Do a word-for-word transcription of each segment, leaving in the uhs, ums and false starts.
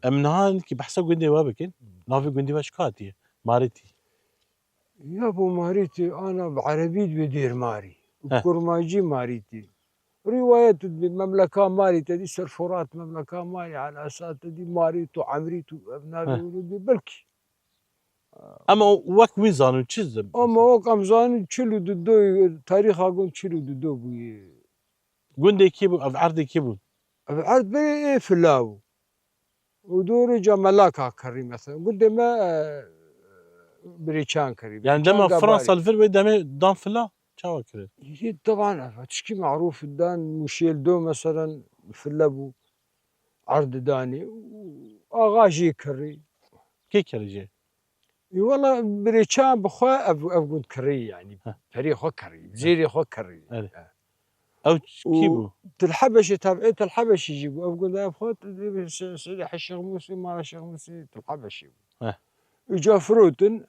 Em niha hinkî behsa gundê we bikin. Navê gundê we ji ku hatiye? Marîtî. Ya bo Marîtî, ana bi erebî dibê Dêrmarî. Heh. Kurmancî Marîtî. Rîwayet dibê memleka Marî te dî ser Furat, memleka Marî, ala sa te dî Marît û Emrît û ev navê Heh. wilo dibê belkî. Ama wek wî zanin çi zim? Ama wek em zanin çil û du do, tarîxa gund çil û du do bûye. Gundê kî bû? Ev erdê kî bû? Ev erd berê ê Fila bû. Û dorê ca Melaka kirî mesela. Gundê me, e, Birêçan kirî. Yani Birêçan dema Gabarî. Fransa li vir wê demê dan Fila çawa kirin? Yê teban ev tişkî marûf dan Mûşê li do mesela Fila bû. Erd danê. Û axa jê kirî. Kê kirî jê? Ê wela Birêçan bi xwe ev, ev gund kirî yani. Heh. Perê xwe kirî, Heh. zêrê xwe kirî. Erê. Heh. Ew ç-, kî bû? Û Til Hebeşê, tabiê Til Hebeşê jî bû. Ev gunda ev xwe, Se-, Sêdê Şêx Mûsê, mala Şêx Mûsê Til Hebeşê bû. Heh. Îca firotin,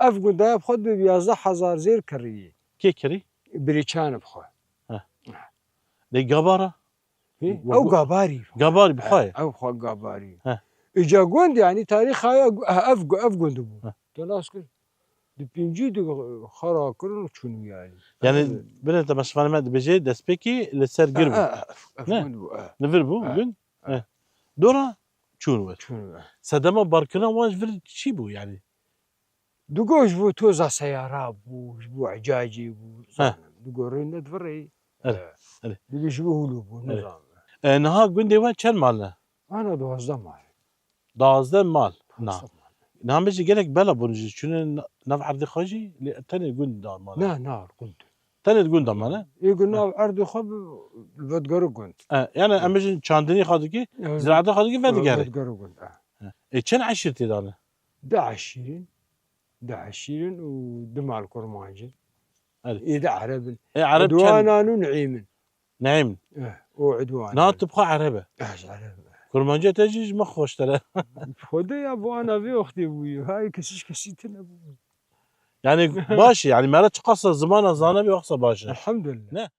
ev gunda ev xwe bi yazdeh hezar zêr kirî. Kê kirî? Birêçan bi xwe. Heh. Heh. Lê Gabara? Hê? Wa Ew gu-, Gabarî. Gabarî bi xwe ye. Ew xwe Gabarî. Heh. Îca gund, yanî tarîxa ya gu-, ev gu-, ev gund bû. Heh. Tu nas kir. Di pêncî di xera kirin û çûn yanî. Yanî Heh. binê te meşvanê me dibêje destpêkî li ser gir bû. Heh, heh, ev Ne? gund bû, heh. Li vir bû Heh. gund. Heh. Heh. Dora çûn we. Çûn we. Sedema barkirina wan ji vir çi bû yanî? Digo ji bo toza seyara bû, ji bo ecacê bû, Heh. zanim. Digo rê ne divirê. Erê, Eh, erê. Dibê ji bo hûlû bû, Erê. nizanim. E, niha gundê we çend mal e? Ana duwazdeh mal. Duwazdeh mal. Na. Duwazdeh mal. Niha me jî gelek bela bûn jî. Çûne na-, nav erdê xwe jî, lê tenê gund da mal e. Na, na, gund. Tenê gund da mal e. Ê gund Ha. nav erdê xwe bi, li Vedgero gund. E, yani Ha. em bêjin çandinî xwe dikî, Evet. ziraetê xwe dikî Vedgere. Vedgero gund, ha. Ha. E, çend eşîr tê de ne? Du eşîr in. Du eşîr in û du mal kurmanc in. Erê. Ê de ereb in. E, ereb çend? Edwanan û Neîm in. Neîm. Eh, û Edwan. Na tu bi xwe ereb e. Ez ereb e. Kurmancê te jî ji me xweştir e. Xwedê ya bo ana vê wextê bûye. Hay kesî ji kesî tune bû. Yani baş e. Yani me re çiqasa zimana zane bê wexsa baş e. Elhamdülillah. Ne?